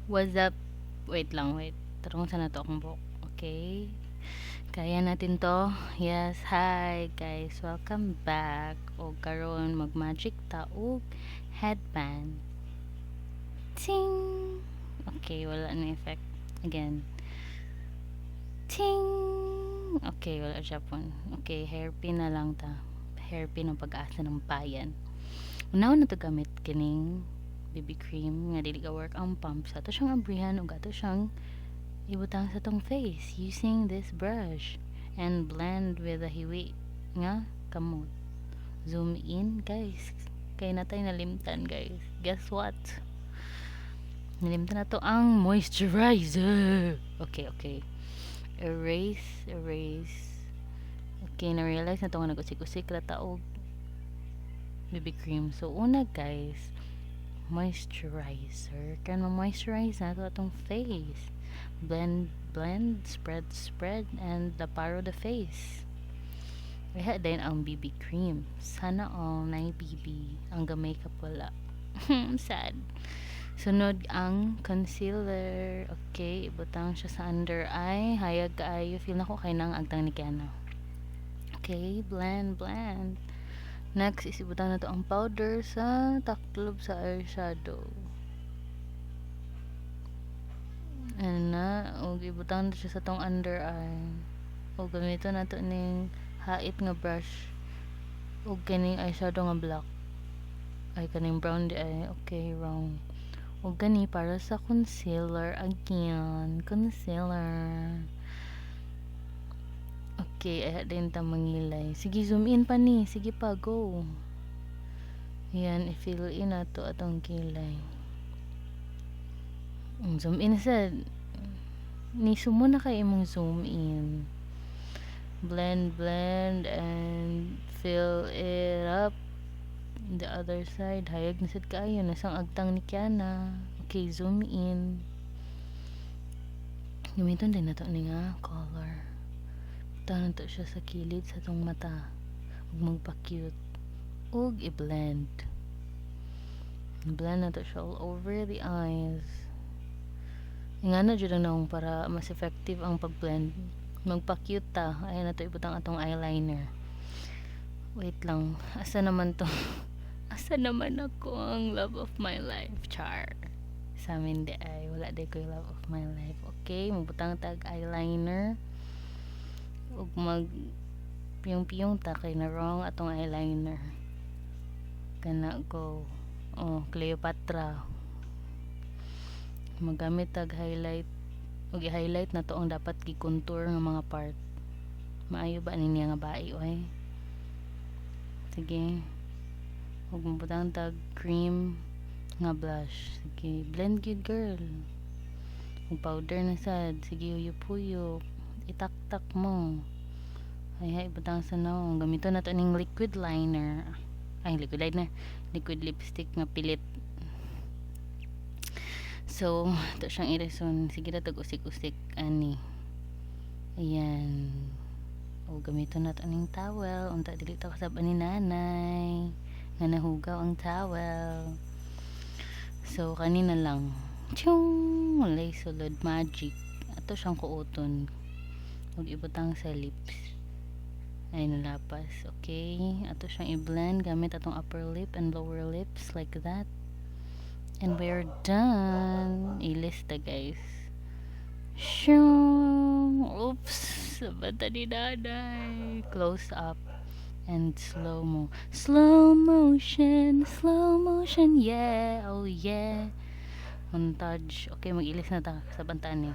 What's up? Wait lang, wait. Tarong sa na to akong buhok. Okay. Kaya natin to. Yes, hi guys. Welcome back. O karon mag-magic ta og headband. Ting! Okay, wala na effect. Again. Ting! Okay, wala Japon. Okay, hairpin na lang ta. Hairpin ang pag-asa ng bayan. Una na to gamit kining BB cream nga dili ka work ang pump. So, ato siyang abrihan ug ato siyang ibutang sa atong face using this brush and blend with a hiwi nga kamot. Zoom in, guys. Kay natay nalimtan, guys. Guess what? Nalimtan na to ang moisturizer. Okay. Erase, erase. Okay, na-realize na to nga nag-usik-usik ra ta og BB cream. So, una guys, moisturizer. Kan ma-moisturize na to atong face. Blend, blend, spread, spread, and the paro the face. Kaya din ang BB cream. Sana all na BB. Ang ga-makeup wala. Sad. Sunod ang concealer. Okay, ibutang siya sa under eye. Hayag kaayo. Feel na ko kay nang agtang ni Kiana. Okay, blend, blend. Next is ibutang na to ang powder sa taklob sa eyeshadow. Ana, og ibutang na siya sa tong under eye. Og gamiton nato ning hait nga brush og kining eyeshadow nga black. Ay, kaning brown di ay. Okay, wrong. Og gani para sa concealer again. Concealer. Okay, ay din ta mangilay. Sige, zoom in pa ni. Sige pa, go. Yan, i-fill in nato atong kilay. Zoom in sa ni sumo na kay imong zoom in. Blend, blend, and fill it up. The other side, hayag na sad kaayo nasang agtang ni Kiana. Okay, zoom in. Gamiton din nato ni nga color. Butang nato siya sa kilid sa atong mata ug magpa-cute ug i-blend. Blend nato siya all over the eyes. Ingana jud ang nawong para mas effective ang pag-blend. Magpa-cute ta. Ayan nato ibutang atong eyeliner. Wait lang. Asa naman to? Asa naman ako ang love of my life? Char. Sa amin di ay. Wala di ko yung love of my life. Okay, magbutang tag eyeliner. Ug mag piyong-piyong ta kay na wrong atong eyeliner. Kana go. Oh, Cleopatra. Magamit tag highlight ug i-highlight na to ang dapat gi-contour nga mga part. Maayo ba ni niya nga bai oy? Sige. Ug mabutang tag cream nga blush. Sige, blend gyud, girl. Ug powder na sad. Sige, huyop-huyop. Itaktak mo. Ay, hay, ibutang sa nawong. Gamiton na to ning liquid liner. Ay, liquid liner. Liquid lipstick nga pilit. So, ito siyang irison. Sige na tag usik-usik ani. Ayan. O, gamiton na to ning towel. Unta dili ta kasab ani nanay nga nahugaw ang towel. So, kanina lang. Tiyong! Walay sulod. Magic. Ato siyang kuoton. Ug ibutang sa lips. Ay, nalapas. Okay. Ato siyang i-blend gamit atong upper lip and lower lips like that. And we're done. Ilista, guys. Shoo! Oops! Bata ni nanay. Close up. And slow mo. Slow motion, yeah. Oh yeah. Montage. Okay, mag-ilis na ta sa bantaan ni.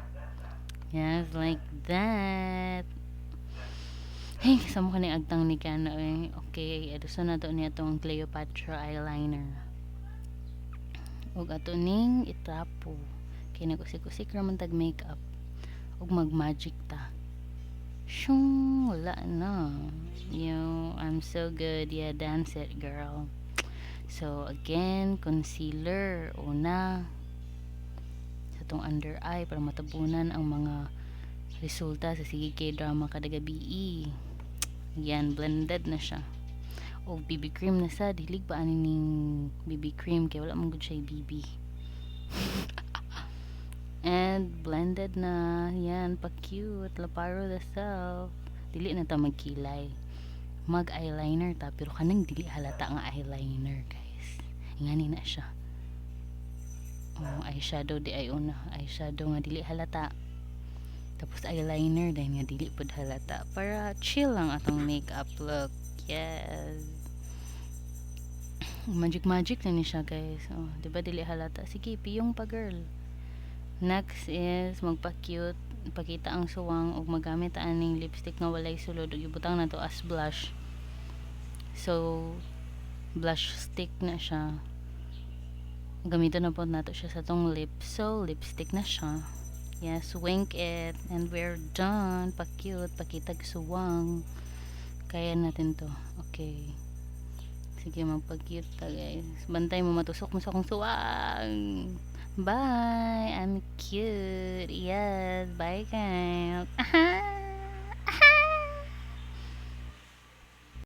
Yes, like that. Hey, kasama ko ni agtang ni Kiana eh. Okay, adusan na to niya itong Cleopatra eyeliner. Ug ato ning itrapo. Kay nag-usik-usik ra man tag makeup. Ug mag-magic ta. Shung, wala na. You, I'm so good. Yeah, dance it, girl. So, again, concealer. Una, sa tong under eye para matabunan ang mga resulta sa sige K-drama kada gabi. Yan, blended na siya. O BB cream na sa dilig ba ani ning BB cream kay wala man gud siya BB. And blended na. Yan, pa-cute. Laparo the self. Dili na ta magkilay. Mag-eyeliner ta. Pero kanang dili halata nga eyeliner, guys. Ingani na siya. Oh, eyeshadow diay una. Eyeshadow nga dili halata. Tapos eyeliner dahil nga dili pud halata. Para chill lang atong makeup look. Yes. Magic magic na ni siya, guys. Oh, 'di ba dili halata? Sige, piyong pa, girl. Next is magpa-cute, pakita ang suwang ug magamit aning lipstick nga walay sulod ug ibutang nato as blush. So, blush stick na siya. Gamiton na po nato siya sa atong lips. So, lipstick na siya. Yes, wink it. And we're done. Pa-cute, pakitag suwang. Kaya natin to. Okay. Sige, magpa-cute ta, guys. Bantay mo, matusok mo sa akong suwang. Bye! I'm cute. Yes. Bye, guys.